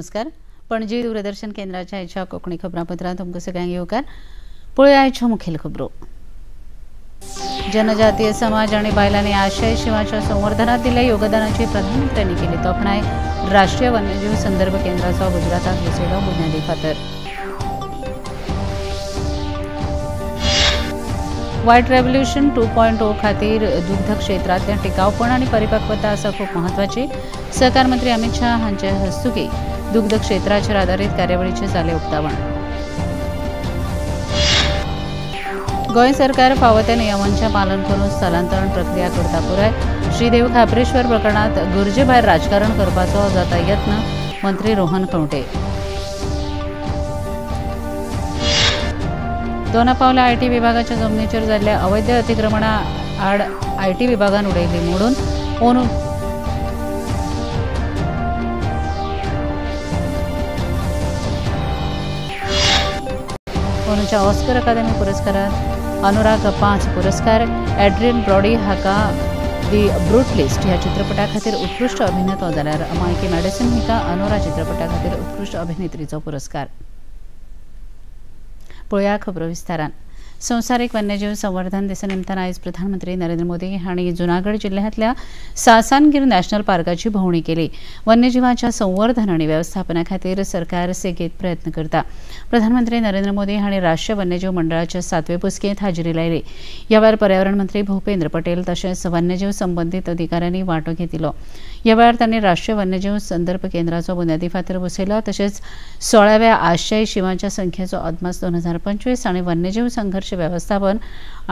नमस्कार. पणजी दूरदर्शन केंद्राच्या आयच्या कोंकणी खबरांपत्रांत तुमकां सगळ्यांक येवकार. पळोवया आयच्यो मुखेल खबरो. जनजातीय समाज आनी बायलांनी आशय शिवाच्या संवर्धनात दिल्ल्या योगदानाची प्रधानमंत्र्यांनी केली तोखणाय. राष्ट्रीय वन्यजीव संदर्भ केंद्राचो गुजरातांत बसयलो बुन्यादी फातर. व्हायट रेव्होल्युशन 2.0 खातीर दुग्ध क्षेत्रांतलें टिकावपण आनी परिपक्वता आसा खूब म्हत्वाची. सहकार मंत्री अमित शाह हांचे हस्तुकी दुग्ध क्षेत्राचेर आदारीत कार्यावळीचें जालें उक्तावण. गोंय सरकार फावो त्या नियमांचें पालन करून स्थलांतरण प्रक्रिया करता पुराय. श्रीदेव खाप्रेश्वर प्रकरणांत गरजे भायर राजकारण करपाचो जाता यत्न, मंत्री रोहन खंवटे. दोना पावला IT विभागाच्या जमनीचेर जाल्ल्या अवैध अतिक्रमणा आड IT विभागान उडयली मोडून. अंदूच्या ऑस्कर अकादमी पुरस्कारात अनुराग 5 पुरस्कार. एड्रियन ब्रॉडी हाका दी ब्रुटलिस्ट ह्या चित्रपटा खातीर उत्कृश्ट अभिनेतो जाल्यार मायकी मॅडिसन हिका अनोरा चित्रपटा खातीर उत्कृश्ट अभिनेत्रीचो पुरस्कार. पळोवया खबरो विस्तारान. संवसारीक वन्यजीव संवर्धन दिसा निमतान आयज प्रधानमंत्री नरेंद्र मोदी हांणी जुनागड जिल्ह्यांतल्या सासानगीर नॅशनल पार्काची भोंवडी केली. वन्यजिवाच्या संवर्धन आनी वेवस्थापना खातीर सरकार सेगीत प्रयत्न करता. प्रधानमंत्री नरेंद्र मोदी हांणी राष्ट्रीय वन्यजीव मंडळाच्या 7वे बसकेंत हाजेरी लायली. ह्या वेळार पर्यावरण मंत्री भूपेंद्र पटेल तशेंच वन्यजीव संबंदीत अधिकाऱ्यांनी वांटो घेतिल्लो. ह्या वेळार तांणी राष्ट्रीय वन्यजीव संदर्भ केंद्राचो बुन्यादी फातर बसयलो. तशेंच 16व्या आशियाई शिवांच्या संख्येचो अदमास 2025 आनी वन्यजीव संघर्ष व्यवस्थापन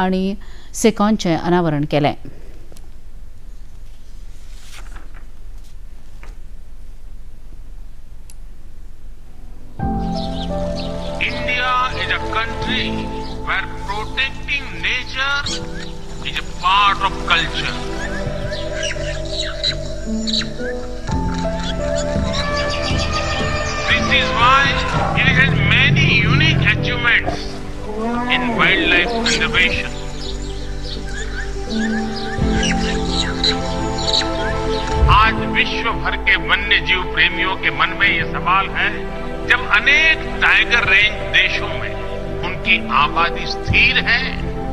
आणि सेकॉनचे अनावरण केले. India is a country where protecting nature is a part of culture. This is why it has many unique achievements in wildlife conservation. आज विश्व भर के वन्य जीव प्रेमियों के मन में ये सवाल है, जब अनेक टाइगर रेंज देशों में उनकी आबादी स्थिर है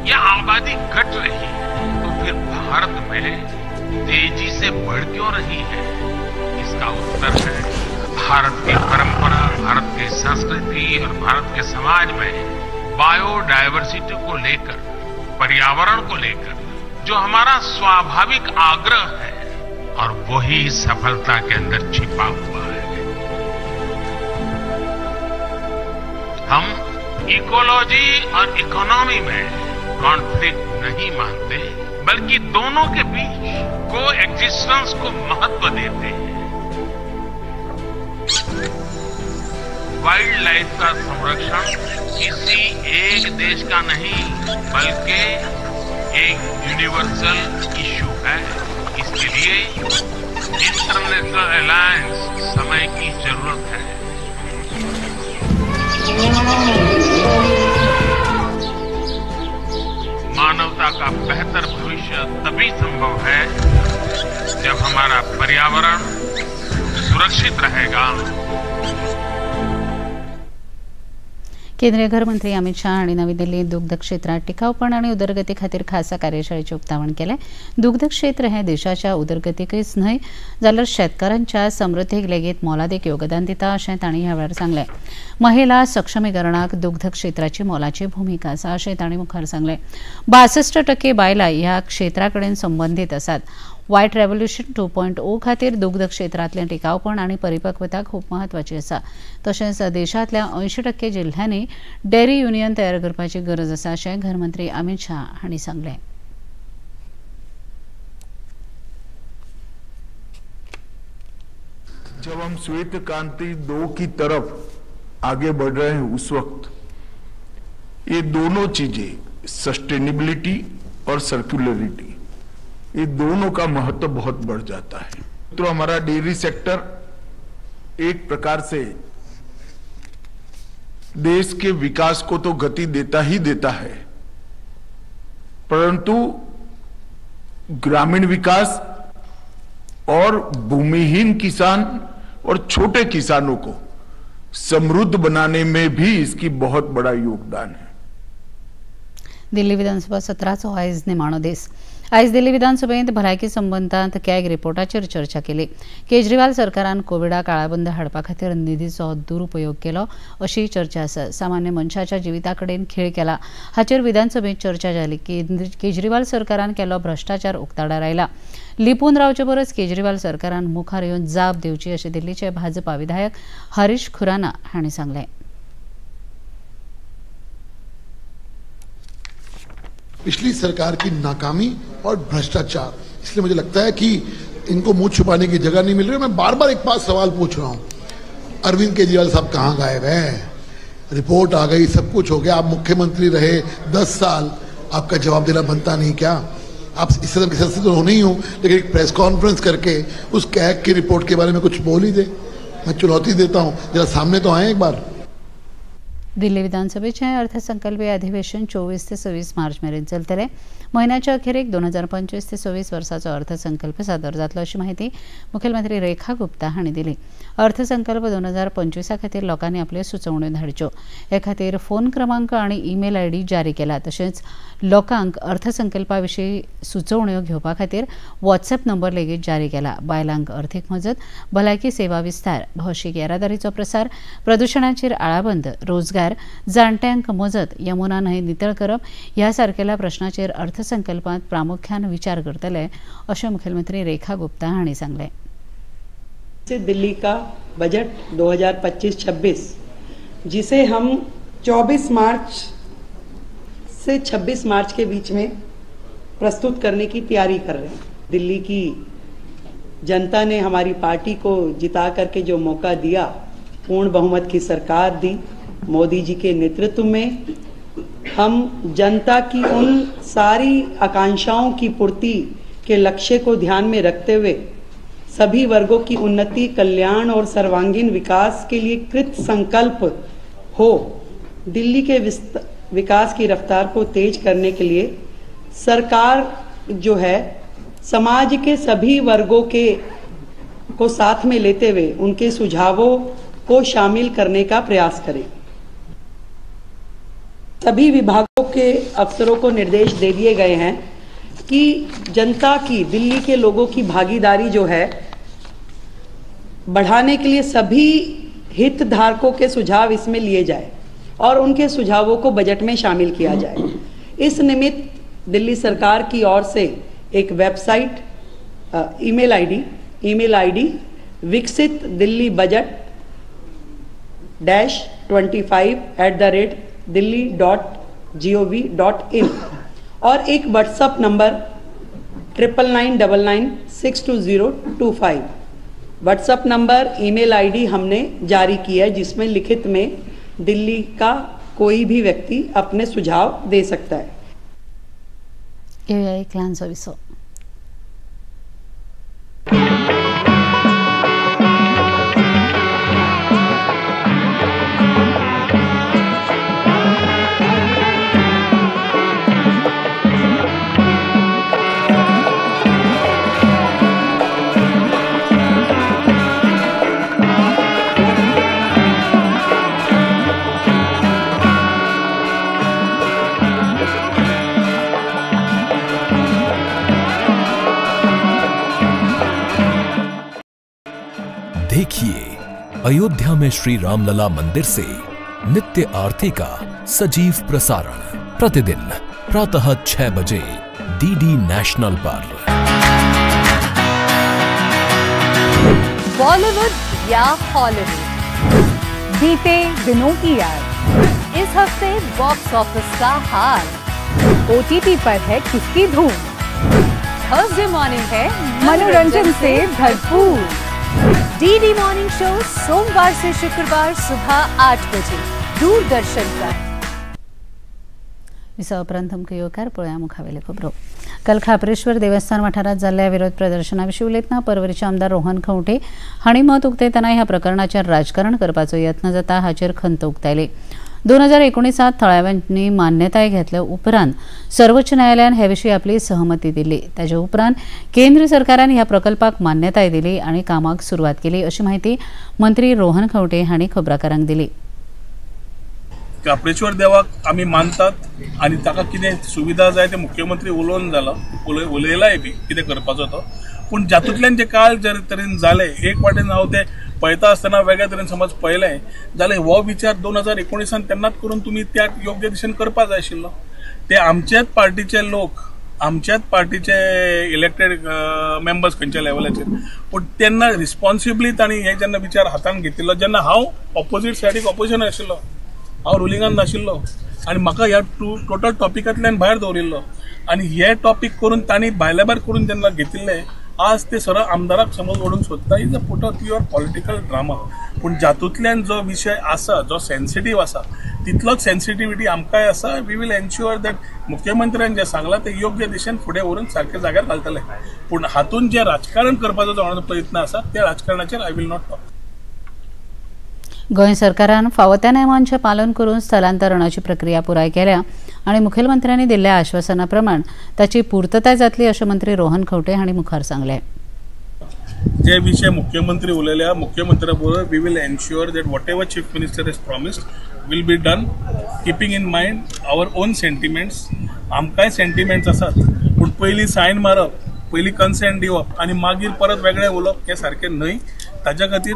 या आबादी घट रही है, तो फिर भारत में तेजी से बढ़ क्यों रही है? इसका उत्तर है भारत की परंपरा, भारत की संस्कृति और भारत के समाज में बायोडायवर्सिटी को लेकर, पर्यावरण को लेकर जो हमारा स्वाभाविक आग्रह है, और वही सफलता के अंदर छिपा हुआ है. हम इकोलॉजी और इकोनॉमी में कॉन्फ्लिक्ट नहीं मानते, बल्कि दोनों के बीच को एग्जिस्टेंस को महत्व देते हैं. वाइल्ड लाइफ का संरक्षण किसी एक देश का नहीं, बल्कि एक यूनिवर्सल इश्यू है. इसके लिए इंटरनेशनल अलायंस समय की जरूरत है. मानवता का बेहतर भविष्य तभी संभव है जब हमारा पर्यावरण सुरक्षित रहेगा. केंद्रीय घरमंत्री अमित शाह हांणी नवी दिल्लीत दुग्ध क्षेत्रांत टिकावपण आनी उदरगती खातीर खासा कार्यशाळेचें उक्तावण केलें. दुग्ध क्षेत्र हें देशाच्या उदरगतीकच न्हय जाल्यार शेतकारांच्या समृद्धीक लेगीत मोलादीक योगदान दिता अशें तांणी ह्या वेळार सांगलें. महिला सक्षमीकरणाक दुग्ध क्षेत्राची मोलाची भुमिका आसा अशें तांणी मुखार सांगलें. 62% बायलां ह्या क्षेत्रा कडेन संबंदीत आसात. व्हायट रेव्होल्युशन 2.0 खातीर दुग्ध क्षेत्रांतलें टिकावपण आनी परिपक्वता खूब म्हत्वाची आसा. तशेंच देशांतल्या 80% जिल्ह्यांनी डेअरी युनियन तयार करपाची गरज आसा अशें घरमंत्री अमित शाह हांणी सांगलें. जब हम श्वेत क्रांति 2 की तरफ आगे बढ़ रहे हैं, उस वक्त ये दोनों चीजें, सस्टेनेबिलिटी और सर्कुलरिटी, ये दोनों का महत्व बहुत बढ़ जाता है. तो हमारा डेयरी सेक्टर एक प्रकार से देश के विकास को तो गति देता ही देता है, परंतु ग्रामीण विकास और भूमिहीन किसान और छोटे किसानों को समृद्ध बनाने में भी इसकी बहुत बड़ा योगदान है। दिल्ली विधानसभा सत्राचो आयज निमाणो दीस। आयज दिल्ली विधानसभेंत भलायकी संबंदांत कॅग रिपोर्टाचेर चर्चा केली। केजरीवाल सरकारान कोविडा काळाबंद हाडपा खातीर निधीचो दुरुपयोग केलो अशी चर्चा आसा। सामान्य मनशाच्या जिविता कडेन खेळ केला हाचेर विधानसभेंत चर्चा जाली। केजरीवाल सरकारान केलो भ्रष्टाचार उक्ताडार आयला। लिपून रावचे परस केजरीवाल सरकारान मुखार येवन जाप दिवची अशें दिल्लीचे भाजपा विधायक हरीश खुराना हांणी सांगलें। पिछली सरकार की नाकामी और भ्रष्टाचार, इसलिए मुझे लगता है कि इनको मुंह छुपाने की जगह नहीं मिल रही। मैं बार बार एक बात सवाल पूछ रहा हूँ, अरविंद केजरीवाल साहब कहाँ गायब हैं? रिपोर्ट आ गई, सब कुछ हो गया, आप मुख्यमंत्री रहे 10 साल, आपका जवाब देना बनता नहीं क्या? आप इस सदन के सदस्य तो नहीं हो, लेकिन एक प्रेस कॉन्फ्रेंस करके उस कैग की रिपोर्ट के बारे में कुछ बोल ही दे। मैं चुनौती देता हूँ, जरा सामने तो आए एक बार। दिल्ली विधानसभेचे अर्थसंकल्पीय अधिवेशन 24 ते 26 मार्च मेरेन चलतले। म्हयन्याच्या अखेरेक 2025 ते 26 वर्साचो अर्थसंकल्प सादर जातलो अशी माहिती मुखेलमंत्री रेखा गुप्ता हांणी दिली। अर्थसंकल्प 2025 खातीर लोकांनी आपल्यो सुचोवण्यो धाडच्यो हे खातीर फोन क्रमांक आनी ईमेल आयडी जारी केला। तशेंच लोकांक अर्थसंकल्पा विशीं सुचोवण्यो घेवपा खातीर व्हॉट्सएप नंबर लेगीत जारी केला। बायलांक अर्थीक मजत, भलायकी सेवा विस्तार, भौशीक येरादारीचो प्रसार, प्रदुशणाचेर आळाबंद, रोजगार, जाणट्यांक मजत, यमुना न्हंय नितळ करप ह्या सारकेल्या प्रश्नाचेर अर्थसंकल्पांत प्रामुख्यान विचार करतले अशें मुखेलमंत्री रेखा गुप्ता हांणी सांगलें। दिल्ली का बजट 2025-26 जिसे हम 24 मार्च से 26 मार्च के बीच में प्रस्तुत करने की तैयारी कर रहे हैं। दिल्ली की जनता ने हमारी पार्टी को जिता करके जो मौका दिया, पूर्ण बहुमत की सरकार दी, मोदी जी के नेतृत्व में हम जनता की उन सारी आकांक्षाओं की पूर्ति के लक्ष्य को ध्यान में रखते हुए सभी वर्गों की उन्नति, कल्याण और सर्वांगीण विकास के लिए कृत संकल्प हो दिल्ली के विकास की रफ्तार को तेज करने के लिए सरकार जो है समाज के सभी वर्गों के को साथ में लेते हुए उनके सुझावों को शामिल करने का प्रयास करें। सभी विभागों के अफसरों को निर्देश दे दिए गए हैं कि जनता की, दिल्ली के लोगों की भागीदारी जो है बढ़ाने के लिए सभी हितधारकों के सुझाव इसमें लिए जाए और उनके सुझावों को बजट में शामिल किया जाए। इस निमित्त दिल्ली सरकार की ओर से एक वेबसाइट, ईमेल आईडी विकसित दिल्ली बजट -25@delhi.gov.in और एक WhatsApp number 9999962025 WhatsApp number, email ID हमने जारी किया है, जिसमें लिखित में दिल्ली का कोई भी व्यक्ति अपने सुझाव दे सकता है। एक ल्हानसो विसव। देखिए अयोध्या में श्री रामलला मंदिर से नित्य आरती का सजीव प्रसारण प्रतिदिन प्रातः 6 बजे डीडी नेशनल पर। बॉलीवुड या हॉलीवुड, बीते दिनों की याद, इस हफ्ते बॉक्स ऑफिस का हाल, ओटीटी पर है किसकी धूम, थर्सडे मॉर्निंग है मनोरंजन से भरपूर। डीडी मॉर्निंग शो सोमवार से शुक्रवार सुबह 8 बजे दूरदर्शन पर। विसा उपरांत तुमकां येवकार पळोवया मुखावेले खबरो। काल खाप्रेश्वर देवस्थान वाठारांत जाल्ल्या विरोध प्रदर्शना विशीं उलयतना पर्वरीचे आमदार रोहन खंवटे हांणी मत उक्तायतना ह्या प्रकरणाचेर राजकारण करपाचो यत्न जाता हाचेर खंत उक्तायली। 2019 थळाव्यांनी मान्यताय घेतल्या उपरांत सर्वोच्च न्यायालयान हे विशीं आपली सहमती दिली. ताजे उपरांत केंद्र सरकारान ह्या प्रकल्पाक मान्यताय दिली आनी कामाक सुरवात केली अशी माहिती मंत्री रोहन खंवटे हांणी खबराकारांक दिली. काप्रेश्वर देवाक आमी मानतात आनी ताका कितें सुविधा जाय ते मुख्यमंत्री उलोवन जाला, उलयलाय बी कितें करपाचो तो. पूण जातूंतल्यान जे काल जे तरेन जालें, एक वाटेन हांव ते पळयता आसतना वेगळ्या तरेन समज पळयलें जाल्यार हो विचार 2019 तेन्नाच करून तुमी त्या योग्य दिशेन करपाक जाय आशिल्लो. ते आमच्याच पार्टीचे लोक, आमच्याच पार्टीचे इलेक्टेड मेंबर्स खंयच्या लेवलाचेर, पूण तेन्ना रिस्पॉन्सिबली तांणी हे जेन्ना विचार हातान घेतिल्लो, जेन्ना हांव ऑपोजीट सायडीक ऑपोजिशन आशिल्लो, हांव रुलिंगान नाशिल्लो आनी म्हाका ह्या टोटल टॉपिकांतल्यान भायर दवरिल्लो आनी हे टॉपीक करून तांणी भायल्या भायर करून जेन्ना घेतिल्ले, आज ते सरळ आमदाराक समज ओडूंक सोदता. Is a put a pure political drama. पूण जातूंतल्यान जो विशय आसा, जो सेन्सिटीव आसा, तितलोच सेन्सिटिविटी आमकांय आसा. We will ensure that मुख्यमंत्र्यान जें सांगलां तें योग्य दिशेन फुडें व्हरून सारकें जाग्यार घालतले. पूण हातूंत जें राजकारण करपाचो जो प्रयत्न आसा त्या राजकारणाचेर I will not talk. Goa सरकारान फावो त्या नेमांचें पालन करून स्थलांतरणाची प्रक्रिया पुराय केल्या आनी मुखेलमंत्र्यांनी दिल्ल्या आश्वासना प्रमाण ताची पूर्तताय जातली अशें मंत्री रोहन खंवटे हांणी मुखार सांगलें. जे विशय मुख्यमंत्री उलयल्या, मुख्यमंत्र्या बरोबर we will ensure that whatever chief minister has promised will be done, keeping in mind our own sentiments. आमकांय सेंटिमेंट्स आसात, पूण पयलीं सायन मारप, पयलीं कन्सेंट दिवप आनी मागीर परत वेगळें उलोवप हें सारकें न्हय. ताच्या खातीर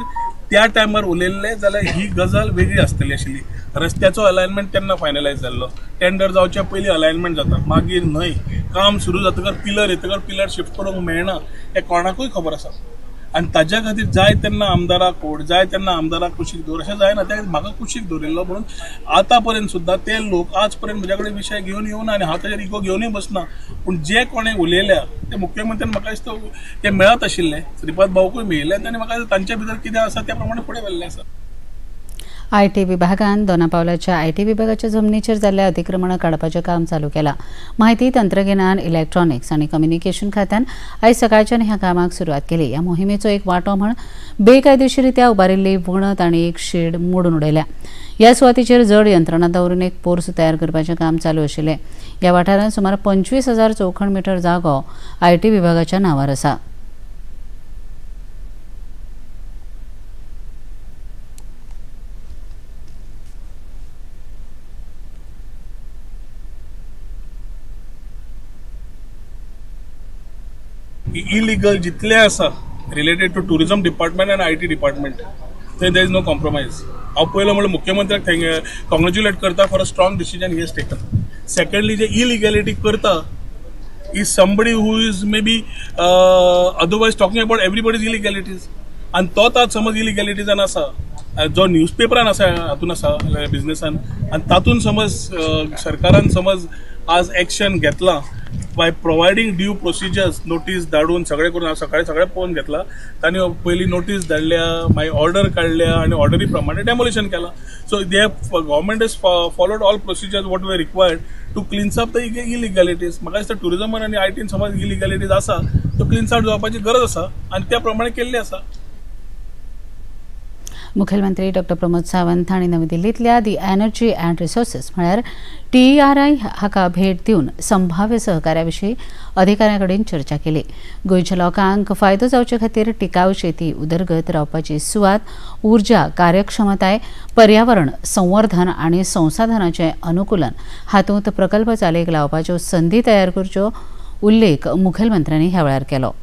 त्या टायमार उलयल्लें जाल्यार ही गजाल वेगळी आसतली आशिल्ली. रस्त्याचो अलायनमेंट तेन्ना फायनलायज जाल्लो, टेंडर जावच्या पयलीं अलायनमेंट जाता, मागीर न्हय. काम सुरू जातकर पिलर येतकर पिलर शिफ्ट करूंक मेळना हें कोणाकूय खबर आसा. आनी ताज्या खातीर जाय तेन्ना आमदाराक कोड, जाय तेन्ना आमदाराक कुशीक दवर अशें जायना. त्या म्हाका कुशीक दवरिल्लो म्हणून आतां पर्यंत सुद्दां ते लोक आज पर्यंत म्हज्या कडेन विशय घेवन येवना आनी हांव ताजेर इगो घेवनूय बसना. पूण जे कोणें उलयल्या ते मुख्यमंत्र्यान म्हाका दिसता ते मेळत आशिल्ले, श्रीपाद भाऊकूय मेळिल्ले आनी म्हाका दिसता तांच्या भितर कितें आसा त्या प्रमाणे फुडें व्हेल्लें आसा. I T विभागान दोनापावलाच्या I T विभागाच्या जमनीचेर जाल्ल्या अतिक्रमणां काडपाचें काम चालू केलां. माहिती तंत्रगिन्यान, इलेक्ट्रॉनिक्स आनी कम्युनिकेशन खात्यान आयज सकाळच्यान ह्या कामाक सुरवात केली. ह्या मोहिमेचो एक वांटो म्हण बेकायदेशीरित्या उबारिल्ली वणत आनी एक शेड मोडून उडयल्या. ह्या सुवातीचेर जड यंत्रणा दवरून एक पोर्स तयार करपाचें काम चालू आशिल्लें. ह्या वाठारांत सुमार 25,000 चौखण मिटर जागो I T विभागाच्या नांवार आसा. इलिगल जितले आसा related to tourism department आनी I T department, थंय there is no compromise. हांव पयलो म्हणल्यार मुख्यमंत्र्याक कॉंग्रेच्युलेट करता for a strong decision he has taken. Secondly, J illegality करता is somebody who is maybe otherwise talking about everybody's illegalities. आनी तोच आज समज इलिगॅलिटीजान आसा, जो न्यूजपेपरान आसा, हातून आसा बिजनेसान, आनी तातूंत समज सरकारान समज आज एक्शन घेतलां by providing due procedures, notice धाडून सगळें करून हांव सकाळीं सगळें पळोवन घेतलां. तांणी पयलीं नोटीस धाडल्या, मागीर ऑर्डर काडल्या आनी ऑर्डरी प्रमाणे डेमोलिशन केलां. So they government has followed all procedures what were required to cleanse up the illegalities. म्हाका दिसता टुरिजमान आनी I tin समज इलिगॅलिटीज आसा त्यो क्लिन्स आउट जावपाची गरज आसा आनी त्या प्रमाणे केल्ली आसा. मुखेलमंत्री डॉक्टर प्रमोद सावंत हांणी नवी दिल्लींतल्या दी एनर्जी अँड रिसोर्सेस म्हळ्यार TERI हाका भेट दिवन संभाव्य सहकार्या विशीं अधिकाऱ्यां कडेन चर्चा केली. गोंयच्या लोकांक फायदो जावचे खातीर टिकाऊ शेती, उदरगत, रावपाची सुवात, उर्जा कार्यक्षमताय, पर्यावरण संवर्धन आनी संसाधनाचें अनुकूलन हातूंत प्रकल्प चालीक लावपाच्यो संदी तयार करच्यो उल्लेख मुखेलमंत्र्यांनी ह्या वेळार केलो.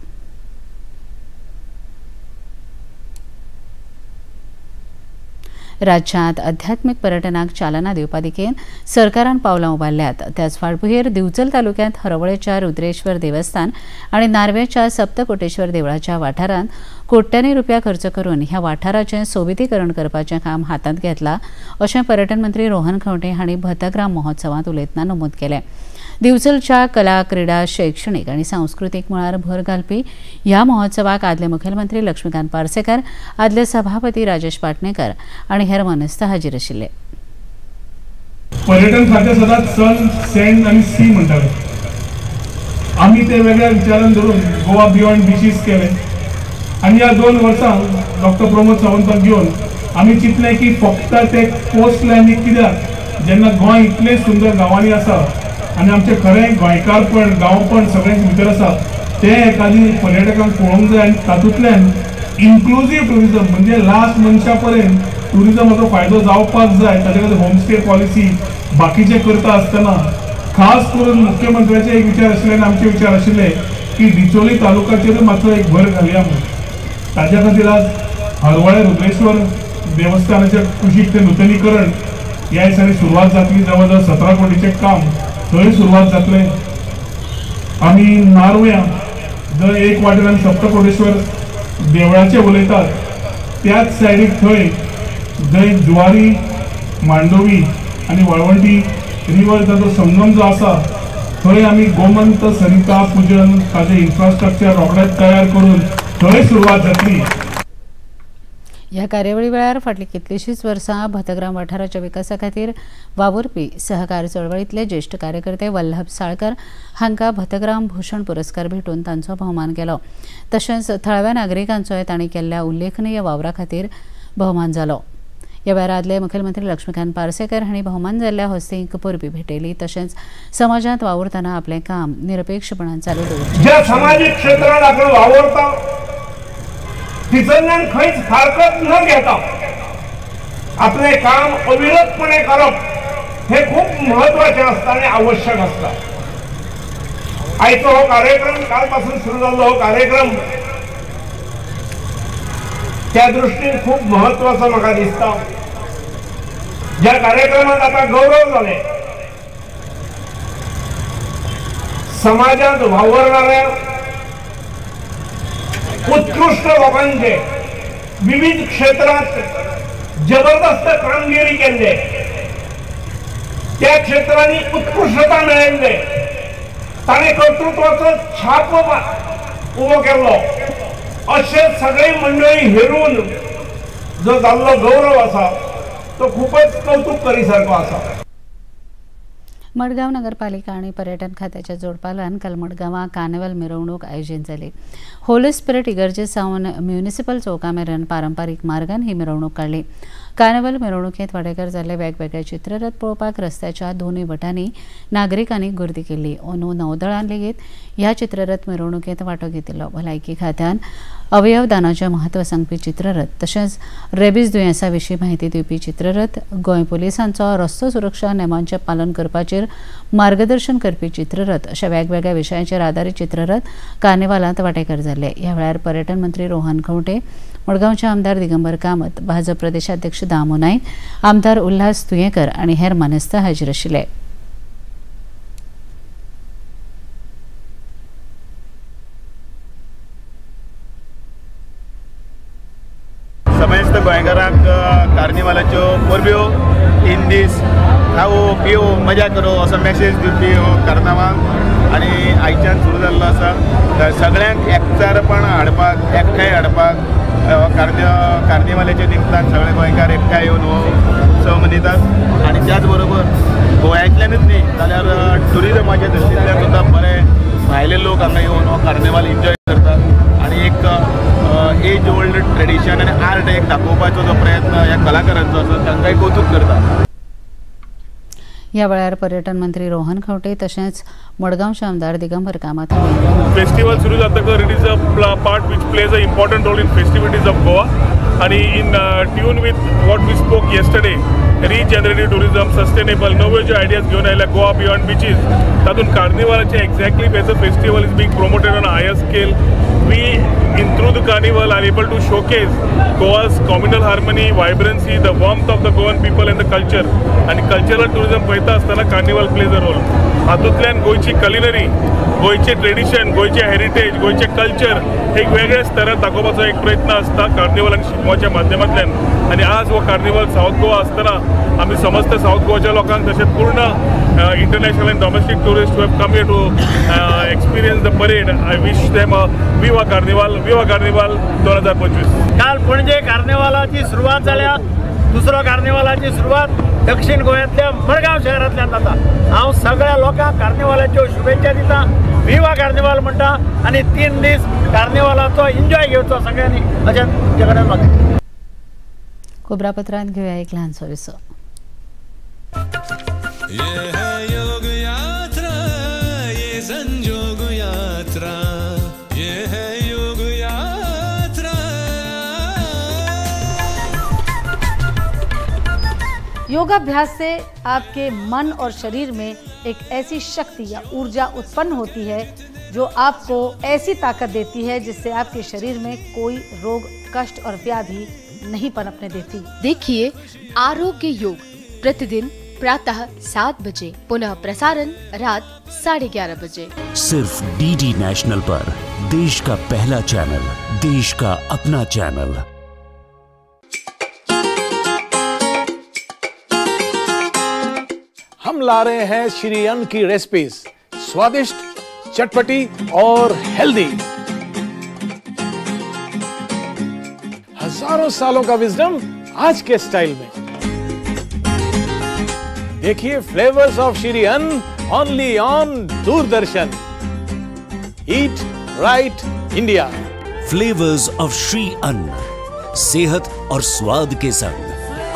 राज्यांत आध्यात्मिक पर्यटनाक चालना दिवपा दिकेन सरकारान पावलां उबारल्यात. त्याच फाटभुंयेर दिवचल तालुक्यांत हरवळेच्या रुद्रेश्वर देवस्थान आनी नार्वेच्या सप्तकोटेश्वर देवळाच्या वाठारांत कोट्यांनी रुपया खर्च करून ह्या वाठाराचें सोबितीकरण करपाचें काम हातांत घेतलां अशें पर्यटन मंत्री रोहन खंवटे हांणी भतग्राम महोत्सवांत उलयतना नमूद केलें. दिवचलच्या कला, क्रीडा, शैक्षणिक आनी सांस्कृतीक मळार भर घालपी ह्या महोत्सवाक आदले मुखेलमंत्री लक्ष्मीकांत पार्सेकर, आदले सभापती राजेश पाटणेकर आनी हेर मानेस्त हाजीर आशिल्ले. पर्यटन खातें सदांच सन, सँड आनी सी म्हणटाले. आमी ते वेगळ्या विचारान धरून गोवा बियॉन्ड बिचीस केले आनी ह्या 2 वर्सांक डॉक्टर प्रमोद सावंताक घेवन आमी चिंतलें की फक्त ते कोस्ट लायनीक कित्याक जेन्ना गोंय इतलें सुंदर गांवांनी आसा आनी आमचें खरें गोंयकारपण गांवपण सगळ्यांचे भितर आसा तें एखादी पर्यटकांक पळोवंक जाय आनी तातूंतल्यान इन्क्लुजीव ट्युरिजम म्हणजे लास्ट मनशा पर्यंत ट्युरिजमाचो फायदो जावपाक जाय. ताचे खातीर होमस्टे पॉलिसी बाकीचे करता आसतना खास करून मुख्यमंत्र्याचे एक विचार आशिल्ले आनी आमचे विचार आशिल्ले की डिचोली तालुकाचेर मातसो एक भर घालया म्हणून. ताज्या खातीर आज हरवळे रुद्रेश्वर देवस्थानाच्या कुशीक तें नुतनीकरण ह्या दिसांनी सुरवात जातली. जवळ जवळ 17 कोटीचें काम थंय सुरवात जातलें. आमी नार्व्यां जंय एक वाटेन आमी सप्तकोटेश्वर देवळाचें उलयतात त्याच सायडीक थंय जंय जुवारी मांडोवी आनी वाळवंटी रिवर ताचो संगम जो आसा थंय आमी गोमंत सरिता पुजन ताजें इन्फ्रास्ट्रक्चर रोखडेंच तयार करून थंय सुरवात जातली. ह्या कार्यावळी वेळार फाटलीं कितलींशींच वर्सां भतग्राम वाठाराच्या विकासा खातीर वावुरपी सहकार चळवळींतले ज्येश्ठ कार्यकर्ते वल्लभ साळकर हांकां भतग्राम भूषण पुरस्कार भेटून तांचो भोवमान केलो. तशेंच थळाव्या नागरिकांचोय तांणी केल्ल्या उल्लेखनीय वावरा खातीर भोवमान जालो. ह्या वेळार आदले मुखेलमंत्री लक्ष्मीकांत पार्सेकर हांणी भोवमान जाल्ल्या हस्तींक परबीं भेटयली. तशेंच समाजांत वावुरतना आपलें काम निरपेक्षपणान चालू दवरचें. ज्या सामाजीक क्षेत्रांत आपण वावुरता तितल्यान खंयच फारकत न घेता आपले काम अविरतपणे करप हे खूप महत्वाचे आसता आनी आवश्यक आसता. आयचो हो कार्यक्रम कालपासून सुरू जाल्लो हो कार्यक्रम त्या दृष्टीन खूप महत्वाचो म्हाका दिसता. ज्या कार्यक्रमात आता गौरव जाले समाजात वावरणाऱ्या उत्कृष्ट लोकांचे विविध क्षेत्रात जबरदस्त कामगिरी केल्ले त्या क्षेत्रांनी उत्कृष्टता मेळयल्ले ताणें कर्तृत्वाचो छाप उबो केल्लो अशे सगळे मंडळी हेरून जो जाल्लो गौरव आसा तो खूपच कौतुक करीसारको आसा. मडगांव नगरपालिका आणि पर्यटन खात्याच्या जोडपालवान काल मडगांवां कार्निवल मिरवणूक आयोजीत जाली. होली स्पिरिट इगर्जे सावन म्युनिसिपल चौका मेरेन पारंपारीक मार्गान ही मिरवणूक काडली. कार्निवल मिरवणुकेंत वांटेकार जाल्ले वेगवेगळे चित्ररथ पळोवपाक रस्त्याच्या दोनूय वटांनी नागरिकांनी गर्दी केल्ली. अंदू नौदळान लेगीत ह्या चित्ररथ मिरवणुकेंत वांटो घेतिल्लो. भलायकी खात्यान अवयवदानाचें म्हत्व सांगपी चित्ररथ तशेंच रेबीज दुयेंसा विशीं म्हायती दिवपी चित्ररथ, गोंय पुलिसांचो रस्तो सुरक्षा नेमांचें पालन करपाचेर मार्गदर्शन करपी चित्ररथ अशा वेगवेगळ्या विशयांचेर आदारीत चित्ररथ कार्निवालांत वांटेकार जाल्ले. ह्या वेळार पर्यटन मंत्री रोहन खंवटे, मडगांवचे आमदार दिगंबर कामत, भाजप प्रदेशाध्यक्ष दामू नायक, आमदार उल्हास तुयेंकर आनी हेर मानेस्त हाजीर आशिल्ले. समेस्त गोंयकारांक कार्निवालाच्यो परब्यो. 3 दीस खाओ पियो मजा करो असो मॅसेज दिवपी हो कार्नावाल आनी आयच्यान सुरू जाल्लो आसा. सगळ्यांक एकचारपण हाडपाक, एकठांय हाडपाक कार्निवालाच्या निमतान सगळे गोंयकार एकठांय येवन हो उत्सव मनयतात. आनी त्याच बरोबर गोंयांतल्यानूच न्ही जाल्यार ट्युरिजमाच्या दृश्टींतल्यान सुद्दां बरे भायले लोक हांगा येवन हो कार्निवाल एन्जॉय करतात आनी एक एज ओल्ड ट्रेडिशन आनी आर्ट एक दाखोवपाचो जो प्रयत्न ह्या कलाकारांचो आसा तांकांय कौतूक करता. ह्या वेळार पर्यटन मंत्री रोहन खंवटे तशेंच मडगांवचे आमदार दिगंबर कामत. फेस्टिवल सुरू जातकर it is a part which plays a important role in festivities of Goa आनी in tune with what we spoke yesterday regenerative tourism, sustainable नव्यो ज्यो आयडियाज घेवन आयल्या गोवा बियॉन्ड बिचीस तातूंत कार्निवालाचें exactly as a festival is being promoted on a higher scale. We in through the carnival are able to showcase Goa's communal harmony, vibrancy, the warmth of the Goan people and the culture. आनी cultural tourism पळयता आसतना carnival plays a role. हातूंतल्यान गोंयची culinary, गोंयचें tradition, गोंयचें heritage, गोंयचें culture एक वेगळ्या स्तरार दाखोवपाचो एक प्रयत्न आसता कार्निवल आनी शिगमोच्या माध्यमांतल्यान. आनी आज हो कार्निवल सावथ गोवा आसतना आमी समस्त सावथ गोवाच्या लोकांक तशेंच पूर्ण international and domestic tourist who have come here to experience the parade, I wish them a viva carnival, viva carnival 2025. काल पणजे कार्निवालाची सुरवात जाल्या. दुसरो कार्निवालाची सुरवात दक्षिण गोंयांतल्या मडगांव शहरांतल्यान जाता. हांव सगळ्या लोकांक कार्निवालाच्यो शुभेच्छा दिता. विवा कार्निवाल म्हणटा आनी 3 दीस कार्निवालाचो एन्जॉय घेवचो सगळ्यांनी अशें तुमचे कडेन मागता. खबरापत्रांत घेवया एक ल्हानसो विसव. ये है योग यात्रा, ये संजोग यात्रा, ये है योग यात्रा। योगाभ्यास से आपके मन और शरीर में एक ऐसी शक्ति या ऊर्जा उत्पन्न होती है जो आपको ऐसी ताकत देती है जिससे आपके शरीर में कोई रोग, कष्ट और व्याधि नहीं पनपने देती। देखिए आरोग्य योग प्रतिदिन प्रातः 7 बजे, पुनः प्रसारण रात 11:30 बजे, सिर्फ डीडी नेशनल पर। देश का पहला चैनल, देश का अपना चैनल। हम ला रहे हैं श्री अन्न की रेसिपीज, स्वादिष्ट, चटपटी और हेल्दी। हजारों सालों का विजडम आज के स्टाइल में। देखिए flavours of Shri Anna only on Doordarshan. Eat right India. Flavours of Shri Anna, सेहत और स्वाद के संग,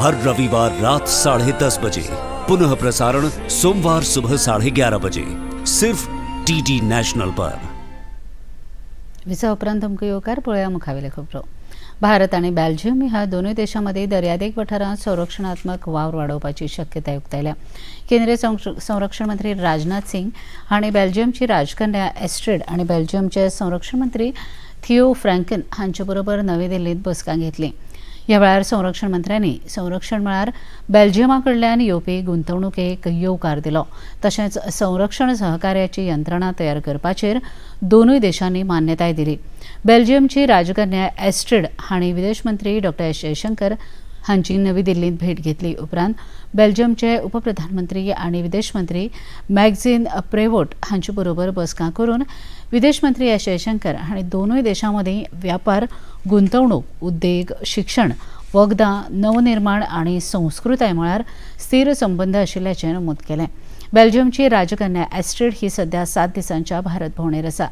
हर रविवार रात 10:30 बजे, पुनः प्रसारण सोमवार सुबह 11:30 बजे, सिर्फ डीडी नॅशनल पर। विसा उपरांत तुमकां येवकार। पळोवया मुखावेले खबरो। भारत आनी बेल्जियम ह्या दोनूय देशां मदीं दर्यादेग वाठारांत संरक्षणात्मक वावर वाडोवपाची शक्यताय उक्तायल्या। केंद्रीय संरक्षण मंत्री राजनाथ सिंग हांणी बेल्जियमची राजकन्या एस्ट्रीड आनी बेल्जियमचे संरक्षण मंत्री थियो फ्रँकन हांचे बरोबर नवी दिल्लींत बसका घेतली। ह्या वेळार संरक्षण मंत्र्यांनी संरक्षण मळार बेल्जियमा कडल्यान येवपी गुंतवणुकेक येवकार दिलो। तशेंच संरक्षण सहकार्याची यंत्रणा तयार करपाचेर दोनूय देशांनी मान्यताय दिली। बेल्जियमची राजकन्या एस्ट्रीड हांणी विदेश मंत्री डॉ एस जयशंकर हांची नवी दिल्लींत भेट घेतली। उपरांत बेल्जियमचे उपप्रधानमंत्री आनी विदेश मंत्री मॅगझीन प्रेवोट हांचे बरोबर बसका करून विदेश मंत्री एस जयशंकर हांणी दोनूय देशां मदीं व्यापार, गुंतवणूक, उद्देग, शिक्षण, वखदां, नवनिर्माण आनी संस्कृताय मळार स्थिर संबंद आशिल्ल्याचें नमूद केलें। बेल्जियमची राजकन्या एस्ट्रीड ही सध्या 7 दिसांच्या भारत भोंवडेर आसा।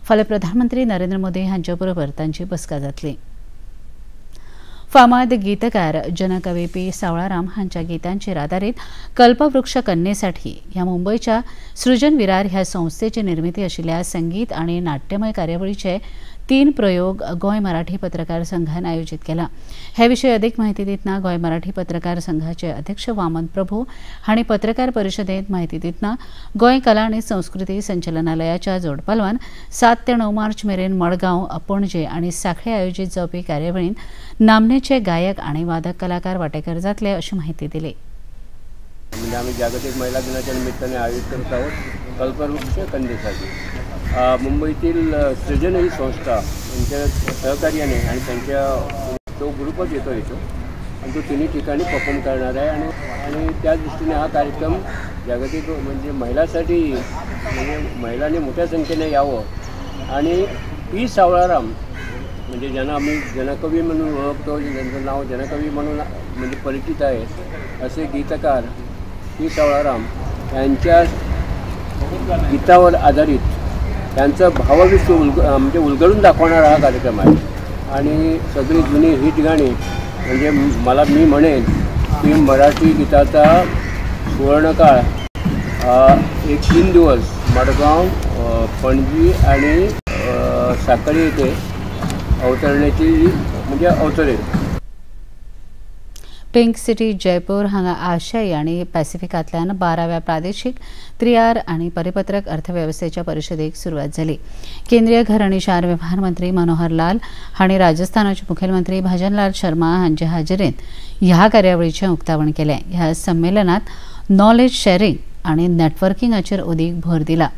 फाल्यां प्रधानमंत्री नरेंद्र मोदी हांचे बरोबर तांची बसका जातली। फामाद गीतकार जनकवी पी सावळाराम हांच्या गीतांचेर आदारीत कल्पवृक्ष कन्येसाठी ह्या मुंबयच्या सृजन विरार ह्या संस्थेची निर्मिती आशिल्ल्या संगीत आनी नाट्यमय कार्यावळीचे 3 प्रयोग गोंय मराठी पत्रकार संघान आयोजित केला। हे विशीं अधिक माहिती दितना गोंय मराठी पत्रकार संघाचे अध्यक्ष वामन प्रभू हांणी पत्रकार परिशदेंत माहिती दितना गोंय कला आनी संस्कृती संचालनालयाच्या जोडपालवान 7 ते 9 मार्च मेरेन मडगांव, पणजे आनी सांखळे आयोजित जावपी कार्यावळींत नामनेचे गायक आनी वादक कलाकार वांटेकार जातले अशी माहिती दिली। म्हणजे आम्ही जागतिक महिला दिनाच्या निमित्ताने आयोजित करत आहोत कल्पवृक्ष कन्येसाठी। मुंबईतील सृजन ही संस्था यांच्या सहकार्याने आणि त्यांच्या तो ग्रुपच येतो येतो आणि तो तिन्ही ठिकाणी परफॉर्म करणार आहे आणि आणि त्या दृष्टीने हा कार्यक्रम जागतिक म्हणजे महिलांसाठी, म्हणजे महिलांनी मोठ्या संख्येने यावं आणि पी सावळाराम म्हणजे ज्यांना आम्ही जनकवी म्हणून ओळखतो, ज्यांचं नाव जनकवी म्हणून म्हणजे परिचित आहे असे गीतकार पी सावळाराम यांच्या गीतावर आधारित त्यांचं भावविश्व म्हणजे उलगडून दाखवणारा हा कार्यक्रम आहे। आणि सगळी जुनी हिट गाणी म्हणजे मला मी म्हणेन की मराठी गीताचा सुवर्णकाळ एक 3 दिवस मडगाव, पणजी आणि साखळी येथे अवतरण्याची म्हणजे अवतरेल। पिंक सिटी जयपूर हांगा आशियाई आनी पॅसिफिकांतल्यान 12व्या प्रादेशीक त्रियार आनी परिपत्रक अर्थवेवस्थेच्या परिशदेक सुरवात जाली। केंद्रीय घर आनी शार वेव्हार मंत्री मनोहर लाल हांणी राजस्थानाचे मुखेलमंत्री भजनलाल शर्मा हांचे हाजेरेंत ह्या कार्यावळीचें उक्तावण केलें। ह्या संमेलनात नॉलेज शेअरिंग आनी नेटवर्किंगाचेर अदीक भर दिला।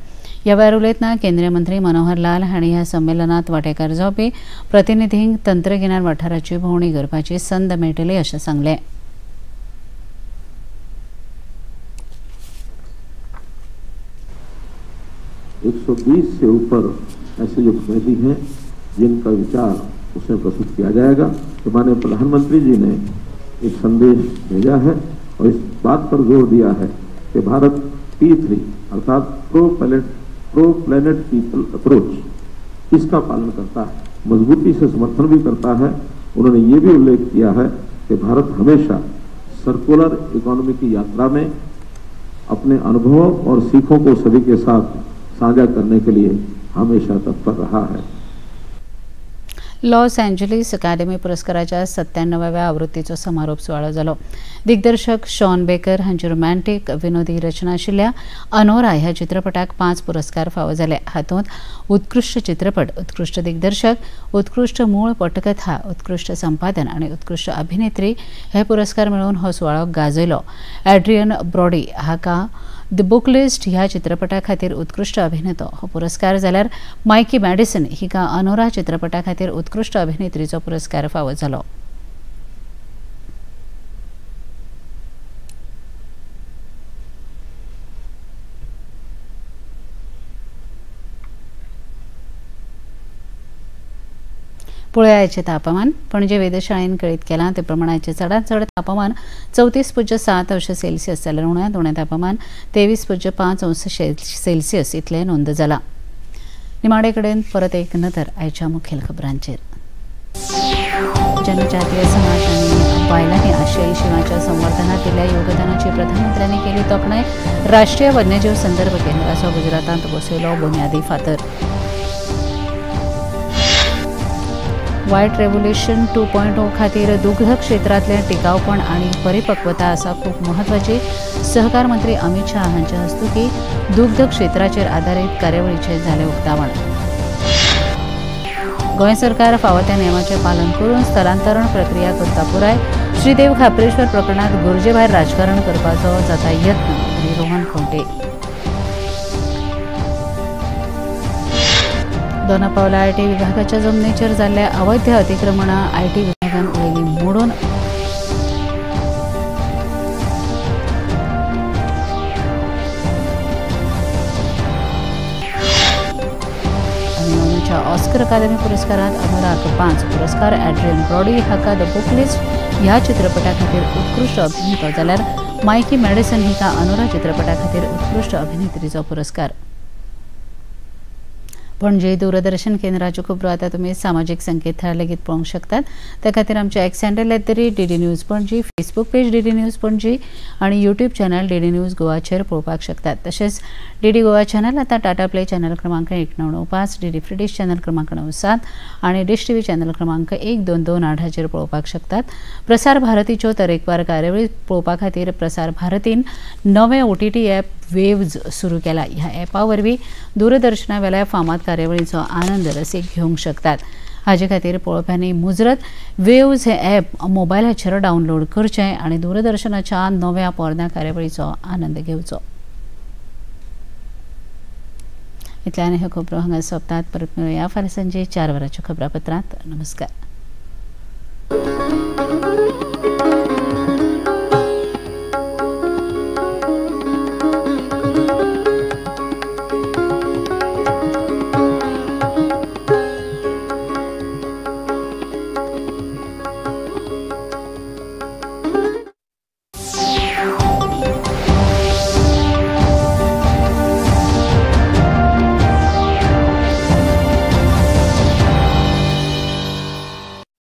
ह्या वेळार उलयतना केंद्रीय मंत्री मनोहर लाल हांणी ह्या संमेलनात वांटेकार जावपी प्रतिनिधींक तंत्रगिन्यान वाठाराची भोंवडी करपाची संद मेळटली अशें सांगलें। 120 से ऊपर ऐसे जो प्रतिनिधि हैं जिनका विचार उसमें प्रस्तुत किया जाएगा। तो माननीय प्रधानमंत्री जी ने एक संदेश भेजा है और इस बात पर जोर दिया है कि भारत P3 अर्थात प्रो प्लेनेट पीपल अप्रोच इसका पालन करता है, मजबूती से समर्थन भी करता है। उन्होंने ये भी उल्लेख किया है कि भारत हमेशा सर्कुलर इकोनॉमी की यात्रा में अपने अनुभवों और सीखों को सभी के साथ साझा करने के लिए हमेशा तत्पर रहा है। लॉस एंजलिस अकादमी पुरस्काराच्या 97व्या आवृत्तीचो समारोप सुवाळो जालो। दिग्दर्शक शॉन बेकर हांची रोमॅन्टिक विनोदी रचना आशिल्ल्या अनोरा ह्या चित्रपटाक 5 पुरस्कार फावो जाले। हातूंत उत्कृश्ट चित्रपट, उत्कृश्ट दिग्दर्शक, उत्कृश्ट मूळ पटकथा, उत्कृश्ट संपादन आनी उत्कृश्ट अभिनेत्री हे पुरस्कार मेळोवन हो सुवाळो गाजयलो। एड्रियन ब्रॉडी हाका the book list ह्या चित्रपटा खातीर उत्कृश्ट अभिनेतो हो पुरस्कार जाल्यार मायकी मॅडिसन हिका अनोरा चित्रपटा खातीर उत्कृश्ट अभिनेत्रीचो पुरस्कार फावो जालो। पुळयाचे तापमान पणजे वेधशाळेन कळीत केलां ते प्रमाणाचे चडांत चड तापमान 34.7 अंश सेल्सियस जाल्यार उण्यांत उणें तापमान 23.5 अंश सेल्सियस इतलें नोंद जालां। निमाणे कडेन परत एक नदर आयच्या मुखेल खबरांचेर। जनजातीय समाज आनी बायलांनी आशियाई शिंवाच्या संवर्धनात दिल्ल्या योगदानाची प्रधानमंत्र्यांनी केली तोखणाय। राष्ट्रीय वन्यजीव संदर्भ केंद्राचो गुजरातांत बसयलो बुन्यादी फातर। व्हायट रेव्होल्युशन 2.0 खातीर दुग्ध क्षेत्रांतलें टिकावपण आनी परिपक्वता आसा खूब म्हत्वाची। सहकार मंत्री अमित शाह हांचे हस्तुकी दुग्ध क्षेत्राचेर आदारीत कार्यावळीचें जालें उक्तावण। गोंय सरकार फावो त्या नेमाचें पालन करून स्थलांतरण प्रक्रिया करता पुराय। श्रीदेव खाप्रेश्वर प्रकरणांत गरजे भायर राजकारण करपाचो जाता यत्न, मंत्री रोहन खंवटे। दोनापावला IT विभागाच्या जमनीचेर जाल्ल्या अवैध अतिक्रमणां IT विभागान उडयली मोडून। अंदूच्या ऑस्कर अकादमी पुरस्कारांत अनुराग 5 पुरस्कार, एड्रियन ब्रॉडी हाका the book list ह्या चित्रपटा खातीर उत्कृश्ट अभिनेतो जाल्यार मायकी मॅडिसन हिका अनुरा चित्रपटा खातीर उत्कृश्ट अभिनेत्रीचो पुरस्कार। पणजे दूरदर्शन केंद्राच्यो खबरो आतां तुमी सामाजीक संकेतथळार लेगीत पळोवंक शकतात। त्या खातीर आमचे X handle @DD News Panaji, Facebook page DD News Panaji आनी यूट्यूब चॅनल डीडी न्यूज गोवाचेर पळोवपाक शकतात। तशेंच डीडी गोवा चॅनल आतां टाटा प्ले चॅनल क्रमांक 1995, डीडी फ्री डिश चॅनल क्रमांक 97 आनी डिश टीव्ही चॅनल क्रमांक 1228 पळोवपाक शकतात। प्रसार भारतीच्यो तरेकवार कार्यावळी पळोवपा खातीर प्रसार भारतीन नवें OTT app waves सुरू केला। ह्या ॲपा वरवीं दूरदर्शना वेल्या फामाद कार्यावळीचो आनंद रसीक घेवंक शकतात। हाजे खातीर पळोवप्यांनी मुजरत वेव्ज हे ॲप मोबायलाचेर डावनलोड करचें आनी दूरदर्शनाच्या नव्या पोरण्या कार्यावळीचो आनंद घेवचो। इतल्यान ह्यो खबरो हांगा सोंपतात। परत मेळुया फाल्यां सांजे 4 वरांच्या खबरापत्रांत। नमस्कार।